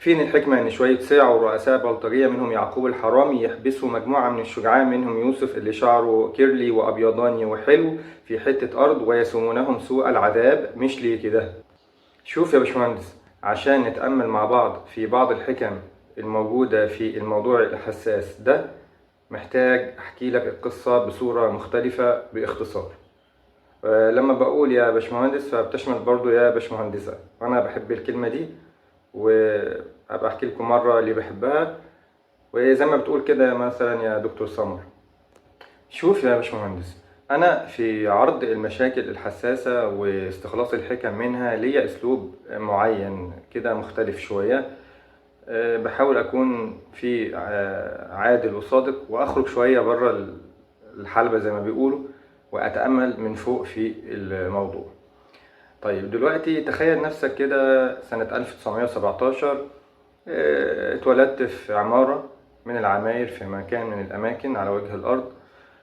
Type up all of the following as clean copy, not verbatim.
فين الحكمة إن شوية صيع ورؤساء بلطجية منهم يعقوب الحرامي يحبسوا مجموعة من الشجعان منهم يوسف اللي شعره curly وأبيضاني وحلو في حتة أرض ويسومونهم سوء العذاب؟ مش ليه كده؟ شوف يا باشمهندس، عشان نتأمل مع بعض في بعض الحكم الموجودة في الموضوع الحساس ده، محتاج أحكي لك القصة بصورة مختلفة باختصار. لما بقول يا باشمهندس فبتشمل برضو يا باشمهندسة، وأنا بحب الكلمة دي وأبقى أحكي لكم مرة اللي بحبها، وزي ما بتقول كده مثلا يا دكتور سمر. شوف يا باشمهندس، أنا في عرض المشاكل الحساسة واستخلاص الحكم منها ليا أسلوب معين كده مختلف شوية. بحاول أكون في عادل وصادق وأخرج شوية بره الحلبة زي ما بيقولوا، وأتأمل من فوق في الموضوع. طيب دلوقتي تخيل نفسك كده سنة 1917، اتولدت في عمارة من العماير في مكان من الأماكن على وجه الأرض.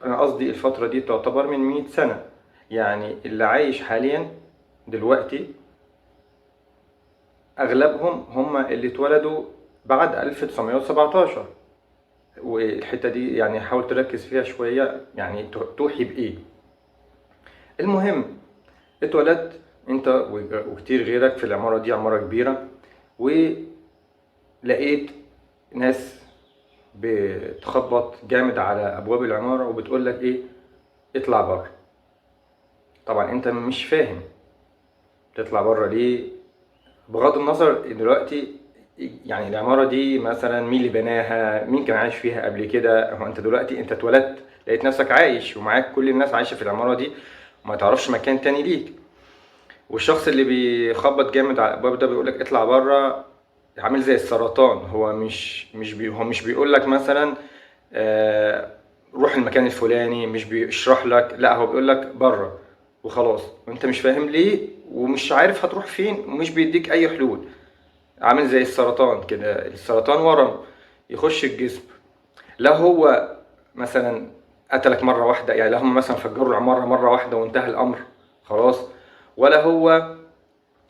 أنا قصدي الفترة دي تعتبر من 100 سنة، يعني اللي عايش حاليا دلوقتي أغلبهم هم اللي اتولدوا بعد 1917. والحتة دي يعني حاول تركز فيها شوية، يعني توحي بإيه. المهم اتولدت انت وكتير غيرك في العمارة دي، عمارة كبيرة، ولقيت ناس بتخبط جامد على أبواب العمارة وبتقول لك إيه؟ اطلع بره. طبعا انت مش فاهم تطلع بره ليه، بغض النظر دلوقتي يعني العمارة دي مثلا مين اللي بناها، مين كان عايش فيها قبل كده. هو انت دلوقتي انت اتولدت لقيت نفسك عايش ومعاك كل الناس عايشة في العمارة دي وما تعرفش مكان تاني ليك، والشخص اللي بيخبط جامد على الابواب ده بيقولك اطلع بره، عامل زي السرطان. هو مش بيقول لك مثلا روح المكان الفلاني، مش بيشرح لك، لا هو بيقول لك بره وخلاص، وانت مش فاهم ليه ومش عارف هتروح فين ومش بيديك اي حلول. عامل زي السرطان كده، السرطان ورم يخش الجسم، لا هو مثلا قتلك مرة واحدة، يعني لا هم مثلا فجروا العمارة مرة واحدة وانتهى الأمر خلاص، ولا هو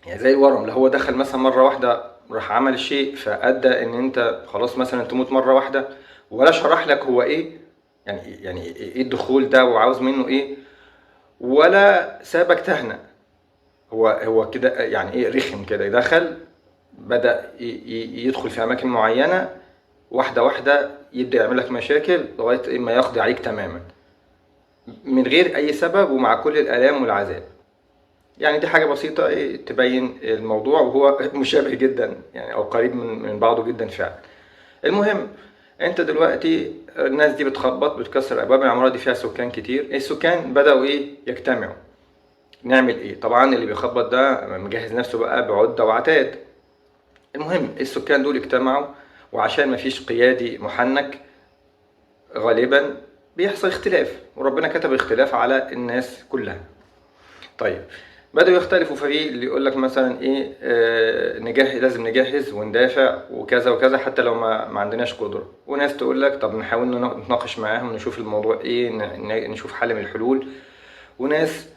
يعني زي الورم، لا هو دخل مثلا مرة واحدة راح عمل شيء فأدى إن أنت خلاص مثلا تموت مرة واحدة، ولا شرح لك هو إيه، يعني إيه الدخول ده وعاوز منه إيه، ولا سابك تهنأ. هو كده يعني إيه، رخم كده، دخل بدأ يدخل في أماكن معينة واحدة واحدة، يبدأ يعمل لك مشاكل لغاية ما يقضي عليك تماما من غير أي سبب ومع كل الآلام والعذاب. يعني دي حاجة بسيطة إيه تبين الموضوع، وهو مشابه جدا يعني أو قريب من بعضه جدا فعلا. المهم أنت دلوقتي الناس دي بتخبط بتكسر أبواب العمارة دي، فيها سكان كتير، السكان بدأوا إيه يجتمعوا، نعمل إيه؟ طبعا اللي بيخبط ده مجهز نفسه بقى بعدة وعتاد. المهم السكان دول اجتمعوا، وعشان مفيش قيادي محنك غالبا بيحصل اختلاف، وربنا كتب اختلاف على الناس كلها. طيب بدأوا يختلفوا، ففي اللي يقول لك مثلا ايه، نجهز، لازم نجهز وندافع وكذا وكذا حتى لو ما عندناش قدرة، وناس تقول لك طب نحاول نتناقش معاهم نشوف الموضوع ايه، نشوف حل من الحلول، وناس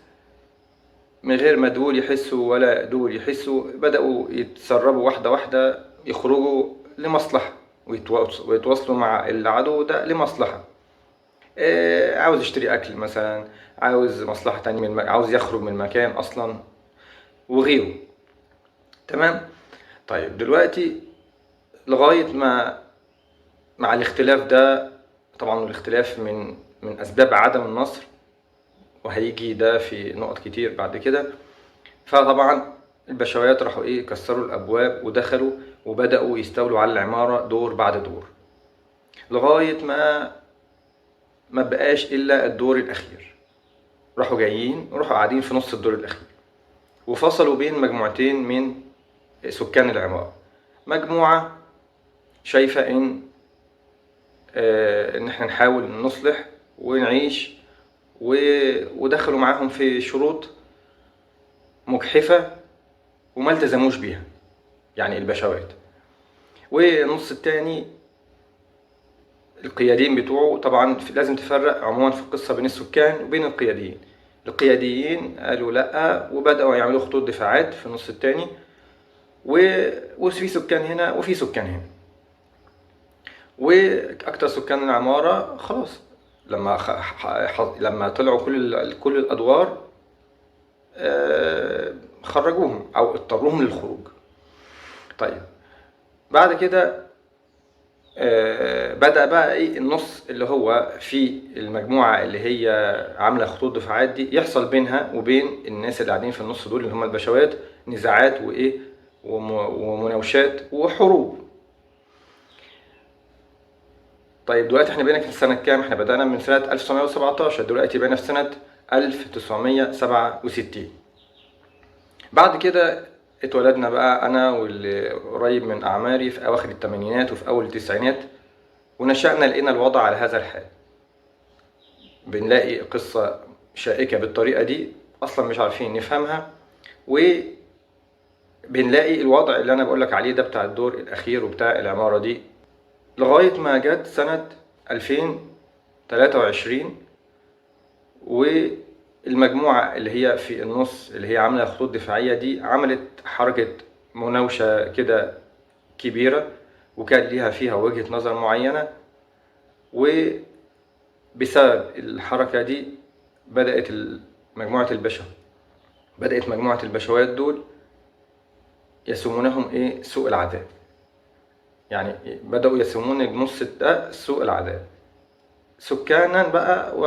من غير ما دول يحسوا ولا دول يحسوا بدأوا يتسربوا واحدة واحدة، يخرجوا لمصلحة ويتواصلوا مع العدو ده لمصلحة. عاوز يشتري أكل مثلا، عاوز مصلحة تانية من عاوز يخرج من المكان أصلا وغيره. تمام؟ طيب دلوقتي لغاية ما مع الاختلاف ده، طبعا الاختلاف من أسباب عدم النصر، وهيجي ده في نقط كتير بعد كده. فطبعا البشويات راحوا ايه، كسروا الابواب ودخلوا وبدأوا يستولوا على العمارة دور بعد دور، لغاية ما بقاش الا الدور الاخير. راحوا جايين وراحوا قاعدين في نص الدور الاخير، وفصلوا بين مجموعتين من سكان العمارة. مجموعة شايفة ان احنا نحاول نصلح ونعيش، ودخلوا معاهم في شروط مجحفة وما التزموش بيها، يعني البشوات. والنص التاني القياديين بتوعه، طبعا لازم تفرق عموما في القصة بين السكان وبين القياديين. القياديين قالوا لأ وبدأوا يعملوا خطوط دفاعات في النص التاني، وفي سكان هنا وفي سكان هنا، واكتر سكان العمارة خلاص لما طلعوا كل الادوار خرجوهم او اضطروهم للخروج. طيب بعد كده بدأ بقى ايه النص اللي هو في المجموعة اللي هي عاملة خطوط دفاعات دي يحصل بينها وبين الناس اللي قاعدين في النص دول اللي هم البشوات نزاعات وايه ومناوشات وحروب. طيب دلوقتي احنا بقينا في السنة كام؟ احنا بدأنا من سنة 1917، دلوقتي بقينا في سنة 1967. بعد كده اتولدنا بقى انا واللي قريب من اعماري في اواخر الثمانينات وفي اول التسعينات، ونشأنا لقينا الوضع على هذا الحال. بنلاقي قصة شائكة بالطريقة دي اصلا مش عارفين نفهمها، وبنلاقي الوضع اللي انا بقولك عليه ده بتاع الدور الاخير وبتاع العمارة دي، لغاية ما جت سنة 2023 والمجموعة اللي هي في النص اللي هي عاملة خطوط دفاعية دي عملت حركة مناوشة كده كبيرة، وكان ليها فيها وجهة نظر معينة، وبسبب الحركة دي بدأت مجموعة البشوات دول يسمونهم ايه؟ سوء العذاب. يعني بدأوا يسمون النص ده سوء العذاب سكانا بقى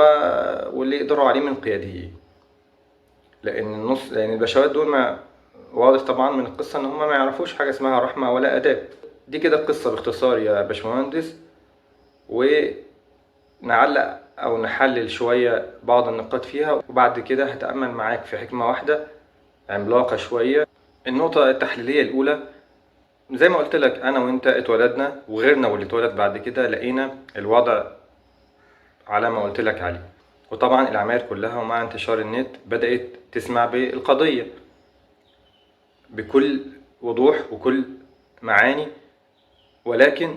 واللي يقدروا عليه من قياديين، لأن البشوات دول ما واضح طبعا من القصة إن هم ما يعرفوش حاجة اسمها رحمة ولا آداب. دي كده القصة باختصار يا باشمهندس، ونعلق أو نحلل شوية بعض النقاط فيها، وبعد كده هتأمل معاك في حكمة واحدة عملاقة شوية. النقطة التحليلية الأولى، زي ما قلت لك أنا وإنت اتولدنا وغيرنا واللي اتولد بعد كده لقينا الوضع على ما قلت لك عليه، وطبعا العماير كلها ومع انتشار النت بدأت تسمع بالقضية بكل وضوح وكل معاني، ولكن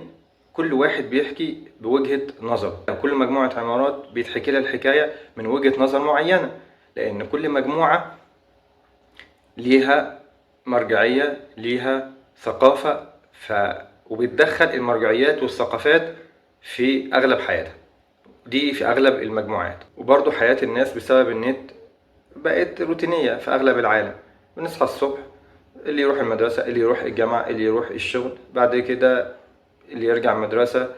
كل واحد بيحكي بوجهة نظر. كل مجموعة عمارات بيتحكي لها الحكاية من وجهة نظر معينة، لأن كل مجموعة ليها مرجعية، ليها ثقافة، وبتدخل المرجعيات والثقافات في أغلب حياتها دي في أغلب المجموعات. وبرضو حياة الناس بسبب النت بقت روتينية في أغلب العالم. بنصحى الصبح، اللي يروح المدرسة، اللي يروح الجامعة، اللي يروح الشغل، بعد كده اللي يرجع المدرسة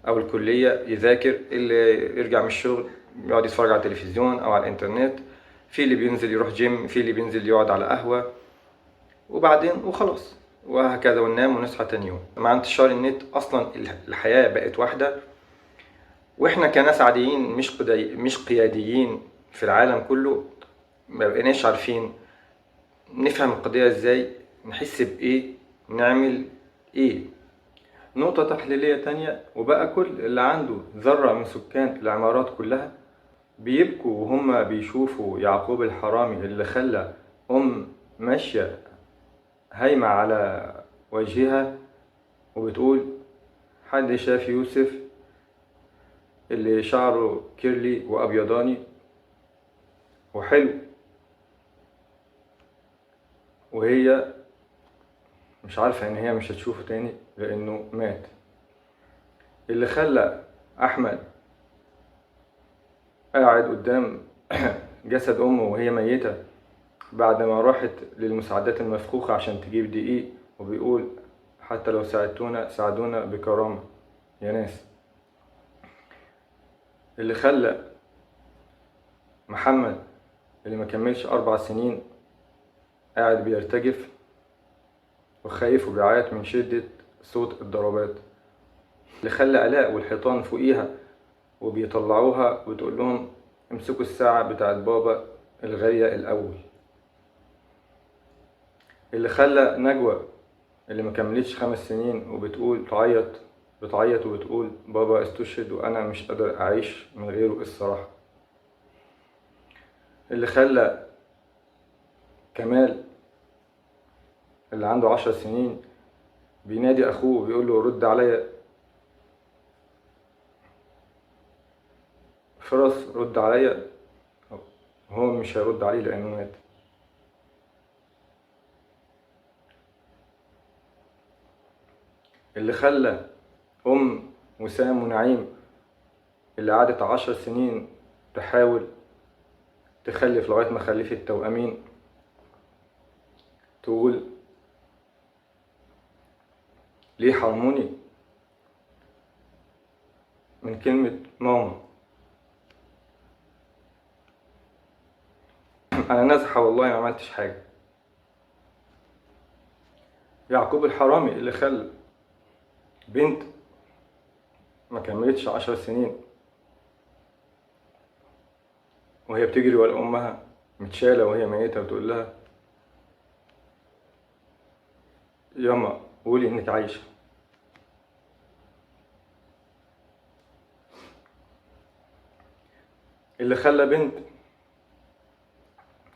أو الكلية يذاكر، اللي يرجع من الشغل يقعد يتفرج على التلفزيون أو على الإنترنت، في اللي بينزل يروح جيم، في اللي بينزل يقعد على قهوة، وبعدين وخلاص، وهكذا، وننام ونصحى تاني يوم. مع انتشار النت أصلا الحياة بقت واحدة، واحنا كناس عاديين مش قياديين في العالم كله ما بقيناش عارفين نفهم القضية ازاي، نحس بايه، نعمل ايه. نقطة تحليلية تانية، وبقى كل اللي عنده ذرة من سكان العمارات كلها بيبكوا وهم بيشوفوا يعقوب الحرامي اللي خلى أم ماشية هايمة على وجهها وبتقول حد شاف يوسف اللي شعره كيرلي وأبيضاني وحلو، وهي مش عارفة إن هي مش هتشوفه تاني لأنه مات. اللي خلى أحمد قاعد قدام جسد أمه وهي ميتة بعد ما راحت للمساعدات المفخوخة عشان تجيب دقيق، وبيقول حتى لو ساعدتونا ساعدونا بكرامة يا ناس. اللي خلى محمد اللي ما كملش 4 سنين قاعد بيرتجف وخايف وبيعيط من شدة صوت الضربات. اللي خلى آلاء والحيطان فوقيها وبيطلعوها وتقول لهم امسكوا الساعة بتاعت بابا الغالية الأول. اللي خلى نجوى اللي ما كملتش 5 سنين وبتقول بتعيط وبتقول بابا استشهد وأنا مش قادر أعيش من غيره الصراحة. اللي خلى كمال اللي عنده 10 سنين بينادي أخوه وبيقول له رد عليا فرس، رد عليا، هو مش هيرد عليه لأنه مات. اللي خلى أم وسام ونعيم اللي قعدت 10 سنين تحاول تخلف لغاية ما خلفت توأمين تقول ليه حرموني من كلمة ماما؟ أنا نازحة والله ما عملتش حاجة. يعقوب الحرامي اللي خلى بنت ما كملتش 10 سنين وهي بتجري ورا أمها متشالة وهي ميتة وتقول لها ياما قولي إنك عايشة. اللي خلى بنت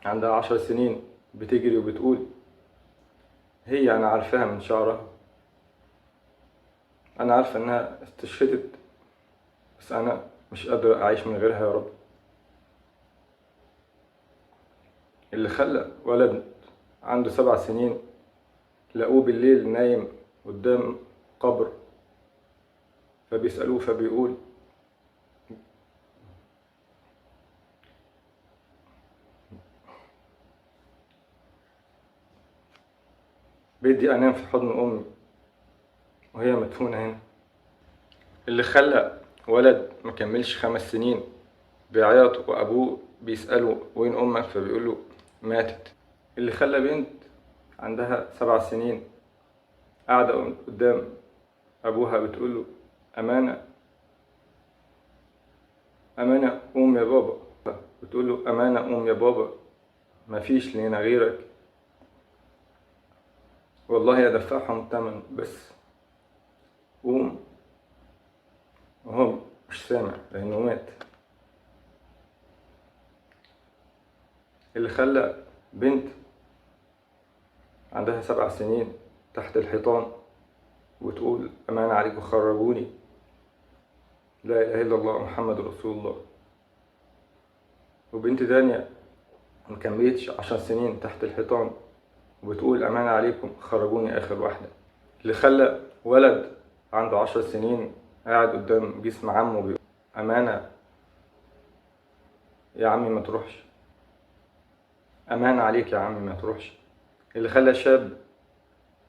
عندها 10 سنين بتجري وبتقول هي أنا عارفاها من شعرها، أنا عارفة إنها استشهدت بس أنا مش قادرة أعيش من غيرها يا رب. اللي خلى ولد عنده 7 سنين لقوه بالليل نايم قدام قبر فبيسألوه فبيقول بدي أنام في حضن أمي وهي مدفونة هنا. اللي خلى ولد ما كملش 5 سنين بيعيط وأبوه بيسأله وين أمك فبيقوله ماتت. اللي خلى بنت عندها 7 سنين قاعدة قدام أبوها بتقوله أمانة أمانة قوم يا بابا، بتقوله أمانة قوم يا بابا مفيش لينا غيرك، والله أدفعهم الثمن بس قوم. وهو مش سامع لأنه مات. اللي خلى بنت عندها 7 سنين تحت الحيطان وتقول أمانة عليكم خرجوني، لا إله إلا الله محمد رسول الله. وبنت تانية مكملتش 10 سنين تحت الحيطان وبتقول أمانة عليكم خرجوني آخر واحدة. اللي خلى ولد عنده 10 سنين قاعد قدام جسم عمه بيقول أمانة يا عمي ما تروحش، أمانة عليك يا عمي ما تروحش. اللي خلى شاب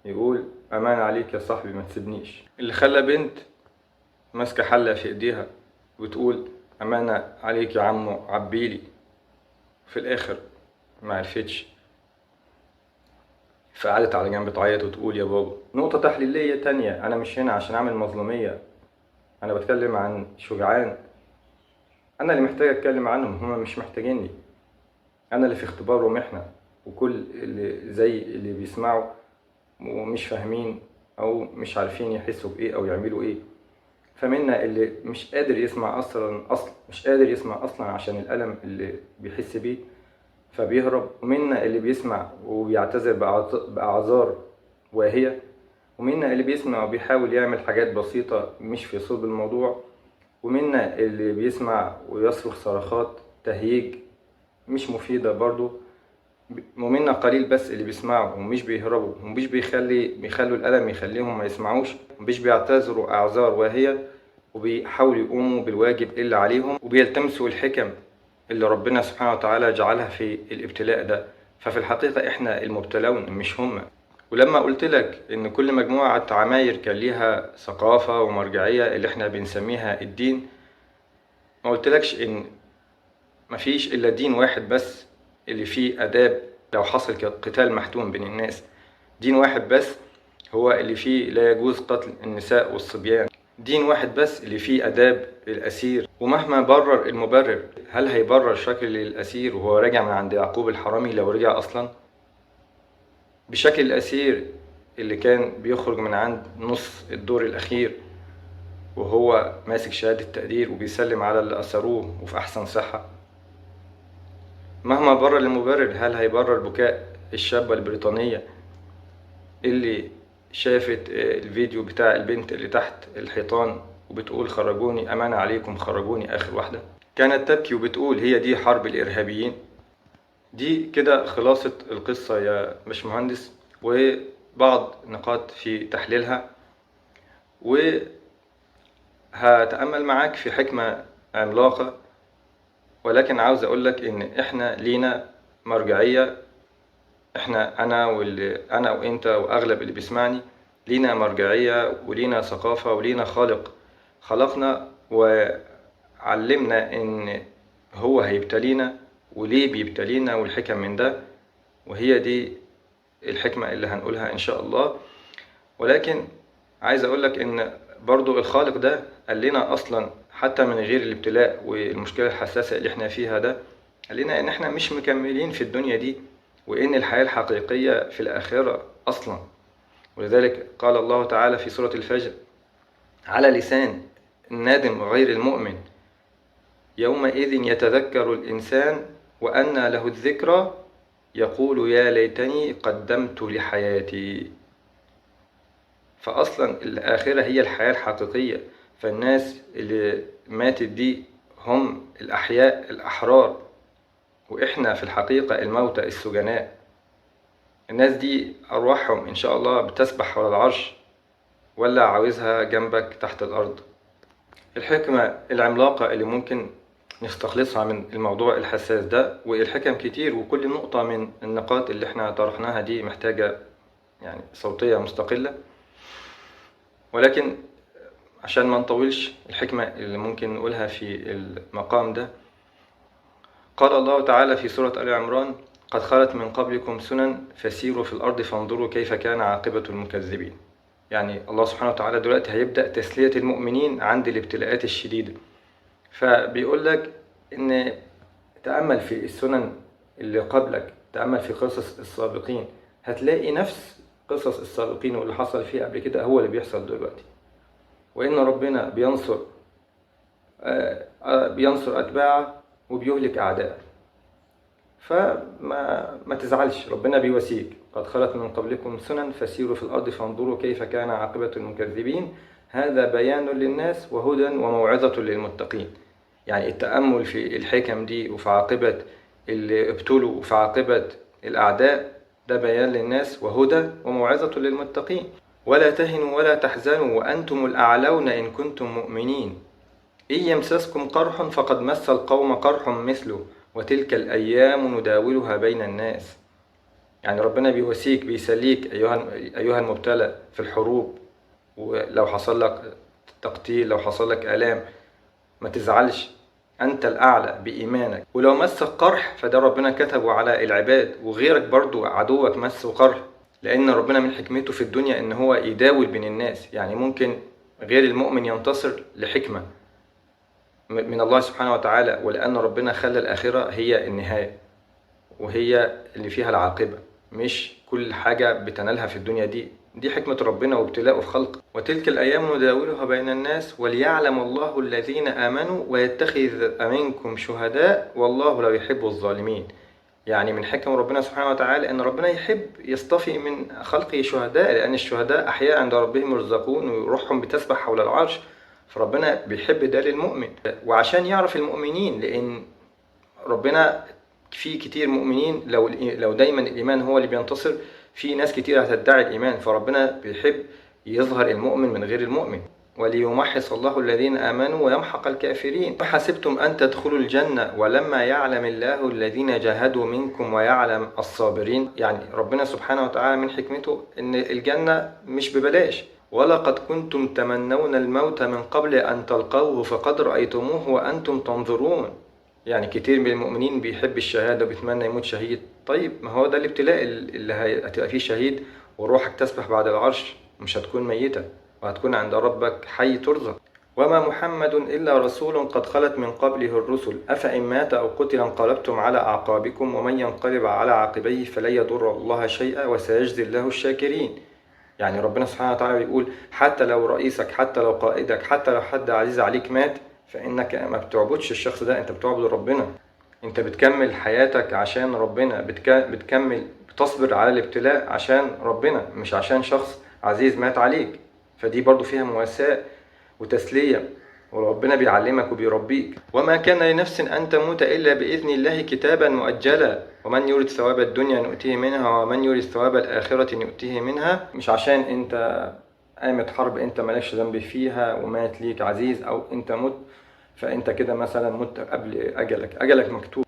يقول أمانة عليك يا صاحبي ما تسيبنيش. اللي خلى بنت ماسكة حلة في إيديها وتقول أمانة عليك يا عمو عبيلي، في الآخر ما عرفتش فقعدت على جنب تعيط وتقول يا بابا. نقطة تحليلية تانية، أنا مش هنا عشان أعمل مظلومية، أنا بتكلم عن شجعان، أنا اللي محتاج أتكلم عنهم، هما مش محتاجيني. أنا اللي في اختبار ومحنة، وكل اللي زي اللي بيسمعوا ومش فاهمين أو مش عارفين يحسوا بإيه أو يعملوا إيه. فمنا اللي مش قادر يسمع أصلا مش قادر يسمع أصلا عشان الألم اللي بيحس بيه فبيهرب، ومنا اللي بيسمع وبيعتذر بأعذار واهية، ومنا اللي بيسمع وبيحاول يعمل حاجات بسيطة مش في صلب الموضوع، ومنا اللي بيسمع ويصرخ صرخات تهيج مش مفيدة برضو، ومنا قليل بس اللي بيسمعوا ومش بيهربوا ومش بيخلوا الألم يخليهم ما يسمعوش، ومش بيعتذروا أعذار واهية، وبيحاولوا يقوموا بالواجب اللي عليهم، وبيلتمسوا الحكم اللي ربنا سبحانه وتعالى جعلها في الابتلاء ده. ففي الحقيقة احنا المبتلون مش هم. ولما قلت لك ان كل مجموعة عماير كان ليها ثقافة ومرجعية اللي احنا بنسميها الدين، ما قلتلكش ان مفيش الا دين واحد بس اللي فيه اداب لو حصل قتال محتوم بين الناس، دين واحد بس هو اللي فيه لا يجوز قتل النساء والصبيان، دين واحد بس اللي فيه آداب الأسير. ومهما برر المبرر، هل هيبرر شكل الأسير وهو راجع من عند يعقوب الحرامي لو رجع أصلا؟ بشكل الأسير اللي كان بيخرج من عند نص الدور الأخير وهو ماسك شهادة تقدير وبيسلم على اللي أسروه وفي أحسن صحة. مهما برر المبرر، هل هيبرر بكاء الشابة البريطانية اللي شافت الفيديو بتاع البنت اللي تحت الحيطان وبتقول خرجوني أمانة عليكم خرجوني آخر واحدة؟ كانت تبكي وبتقول هي دي حرب الإرهابيين. دي كده خلاصة القصة يا باشمهندس، وبعض نقاط في تحليلها. وهتأمل معاك في حكمة عملاقة، ولكن عاوز أقولك إن إحنا لينا مرجعية، إحنا أنا وإنت وأغلب اللي بيسمعني لينا مرجعية ولينا ثقافة ولينا خالق خلقنا وعلمنا إن هو هيبتلينا وليه بيبتلينا والحكم من ده، وهي دي الحكمة اللي هنقولها إن شاء الله. ولكن عايز أقولك إن برضو الخالق ده قال لنا أصلا حتى من غير الابتلاء والمشكلة الحساسة اللي احنا فيها ده، قال لنا إن احنا مش مكملين في الدنيا دي، وإن الحياة الحقيقية في الآخرة أصلا. ولذلك قال الله تعالى في سورة الفجر على لسان النادم غير المؤمن: يومئذ يتذكر الإنسان وأنى له الذكرى، يقول يا ليتني قدمت لحياتي. فأصلا الآخرة هي الحياة الحقيقية، فالناس اللي ماتت دي هم الأحياء الأحرار، وإحنا في الحقيقة الموتى السجناء. الناس دي أرواحهم إن شاء الله بتسبح حول العرش، ولا عاوزها جنبك تحت الأرض. الحكمة العملاقة اللي ممكن نستخلصها من الموضوع الحساس ده، والحكم كتير وكل نقطة من النقاط اللي احنا طرحناها دي محتاجة يعني صوتية مستقلة، ولكن عشان ما نطولش، الحكمة اللي ممكن نقولها في المقام ده، قال الله تعالى في سورة آل عمران: قد خلت من قبلكم سنن فسيروا في الأرض فانظروا كيف كان عاقبة المكذبين. يعني الله سبحانه وتعالى دلوقتي هيبدأ تسلية المؤمنين عند الابتلاءات الشديدة، فبيقول لك إن تأمل في السنن اللي قبلك، تأمل في قصص السابقين، هتلاقي نفس قصص السابقين واللي حصل فيه قبل كده هو اللي بيحصل دلوقتي. وإن ربنا بينصر أتباعه وبيهلك أعداءه، فما ما تزعلش، ربنا بيواسيك. قد خلت من قبلكم سنن فسيروا في الأرض فانظروا كيف كان عاقبة المكذبين، هذا بيان للناس وهدى وموعظة للمتقين. يعني التأمل في الحكم دي وفي عاقبة اللي ابتلوا وفي عاقبة الأعداء، ده بيان للناس وهدى وموعظة للمتقين. ولا تهنوا ولا تحزنوا وأنتم الأعلون إن كنتم مؤمنين، إن يمسسكم قرح فقد مس القوم قرح مثله، وتلك الأيام نداولها بين الناس. يعني ربنا بيواسيك بيسليك أيها المبتلى في الحروب، ولو حصل لك تقتيل، لو حصل لك آلام، ما تزعلش، أنت الأعلى بإيمانك. ولو مسك قرح فده ربنا كتبه على العباد، وغيرك برضو عدوك مسه قرح، لأن ربنا من حكمته في الدنيا إن هو يداول بين الناس. يعني ممكن غير المؤمن ينتصر لحكمة من الله سبحانه وتعالى، ولأن ربنا خلى الآخرة هي النهاية وهي اللي فيها العاقبة، مش كل حاجة بتنالها في الدنيا دي حكمة ربنا وابتلاءه في خلقه. وتلك الأيام نداولها بين الناس وليعلم الله الذين آمنوا ويتخذ منكم شهداء والله لا يحب الظالمين. يعني من حكم ربنا سبحانه وتعالى أن ربنا يحب يصطفي من خلقه شهداء، لأن الشهداء أحياء عند ربهم يرزقون وروحهم بتسبح حول العرش، فربنا بيحب ده للمؤمن، وعشان يعرف المؤمنين، لأن ربنا في كتير مؤمنين لو دايما الإيمان هو اللي بينتصر، في ناس كتير هتدعي الإيمان، فربنا بيحب يظهر المؤمن من غير المؤمن. وليمحص الله الذين آمنوا ويمحق الكافرين. حسبتم أن تدخلوا الجنة ولما يعلم الله الذين جاهدوا منكم ويعلم الصابرين. يعني ربنا سبحانه وتعالى من حكمته إن الجنة مش ببلاش. ولقد كنتم تمنون الموت من قبل أن تلقوه فقد رأيتموه وأنتم تنظرون. يعني كتير من المؤمنين بيحب الشهادة وبيتمنى يموت شهيد. طيب ما هو ده الابتلاء اللي هتبقى فيه شهيد وروحك تسبح بعد العرش، مش هتكون ميتة وهتكون عند ربك حي ترزق. وما محمد إلا رسول قد خلت من قبله الرسل أفإن مات أو قتل انقلبتم على أعقابكم ومن ينقلب على عقبيه فلن يضر الله شيئا وسيجزي الله الشاكرين. يعني ربنا سبحانه وتعالى بيقول حتى لو رئيسك، حتى لو قائدك، حتى لو حد عزيز عليك مات، فإنك ما بتعبدش الشخص ده، أنت بتعبد ربنا. أنت بتكمل حياتك عشان ربنا، بتكمل بتصبر على الابتلاء عشان ربنا، مش عشان شخص عزيز مات عليك. فدي برضو فيها مواساة وتسلية، وربنا بيعلمك وبيربيك. وما كان لنفس أن تموت إلا بإذن الله كتابا مؤجلا ومن يريد ثواب الدنيا نؤتيه منها ومن يريد ثواب الآخرة نؤتيه منها. مش عشان أنت قامت حرب انت مالكش ذنب فيها ومات ليك عزيز، او انت مت، فانت كده مثلا مت قبل اجلك، اجلك مكتوب.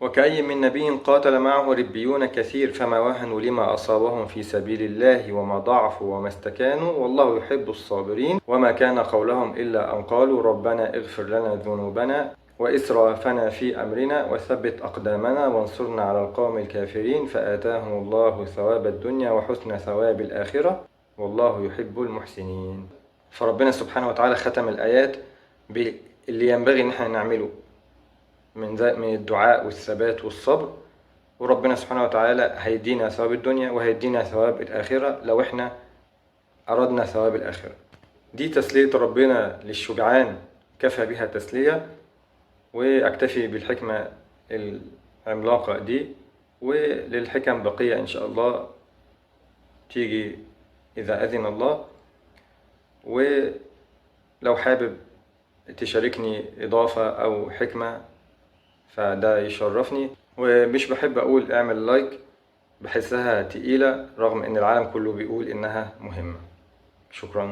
وكأي من نبي قاتل معه ربيون كثير فما وهنوا لما أصابهم في سبيل الله وما ضعفوا وما استكانوا والله يحب الصابرين. وما كان قولهم إلا أن قالوا ربنا اغفر لنا ذنوبنا وإسرافنا في أمرنا وثبت أقدامنا وانصرنا على القوم الكافرين. فآتاهم الله ثواب الدنيا وحسن ثواب الآخرة والله يحب المحسنين. فربنا سبحانه وتعالى ختم الآيات باللي ينبغي إن احنا نعمله من الدعاء والثبات والصبر، وربنا سبحانه وتعالى هيدينا ثواب الدنيا وهيدينا ثواب الآخرة لو احنا أردنا ثواب الآخرة. دي تسلية ربنا للشجعان، كفى بها تسلية. وأكتفي بالحكمة العملاقة دي، وللحكم بقية إن شاء الله تيجي إذا أذن الله. ولو حابب تشاركني إضافة أو حكمة فده يشرفني. ومش بحب أقول اعمل لايك، بحسها تقيلة رغم إن العالم كله بيقول إنها مهمة. شكرا.